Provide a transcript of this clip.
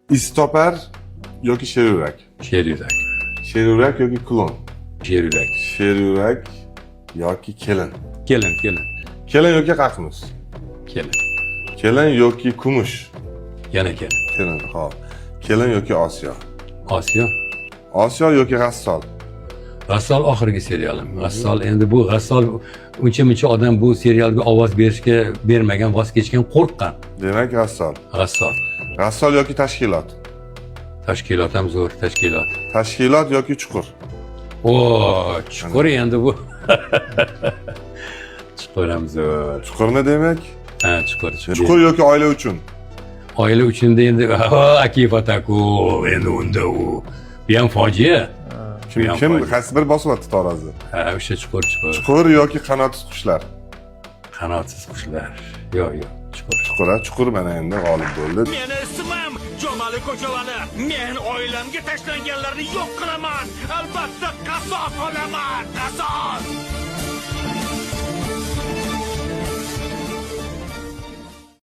Iztopar yoki Sheryurak? Sheryurak. Sheryurak yoki Klon? Sheryurak. Sheryurak yoki Kelin? Kelin, kelin. Kelin yoki Qaqnus? Kelin. Kelin yoki Kumush? Yana kelin. Kelin, xo'p. Kelin yoki Osiyo? Osiyo. Osiyo yoki G'assol? G'assol oxirgi serialim. G'assol, endi bu G'assol, uncha muncha odam bu serialga ovoz berishga bermagan, voz kechgan, qo'rqqan. Demak, G'assol. G'assol. G'assol yoki Tashkilot? Tashkilot ham zo'r, Tashkilot. Tashkilot yoki Chuqur? O, Chuqur endi bu. Chuqur ham zo'r. Chuqurni demak? Ha, Chuqur, Chuqur. Chuqur yoki Oila uchun? Oila uchun endi Akif Atakul endi unda u. Bu ham fojia. Kim Bu ham kim fojia. qaysi bir bosyapti tarozi? Ha, o'sha Chuqur, Chuqur. Chuqur yoki Qanotsiz qushlar? Qanotsiz qushlar. Yo'q, yo'q, Chuqur. Chuqur, ha, Chuqur mana endi g'olib bo'ldi. Meni ismim Jomali Ko'chavali. Men oilamga tashlanganlarni yo'q qilaman. Albatta qasos olaman. Qasos.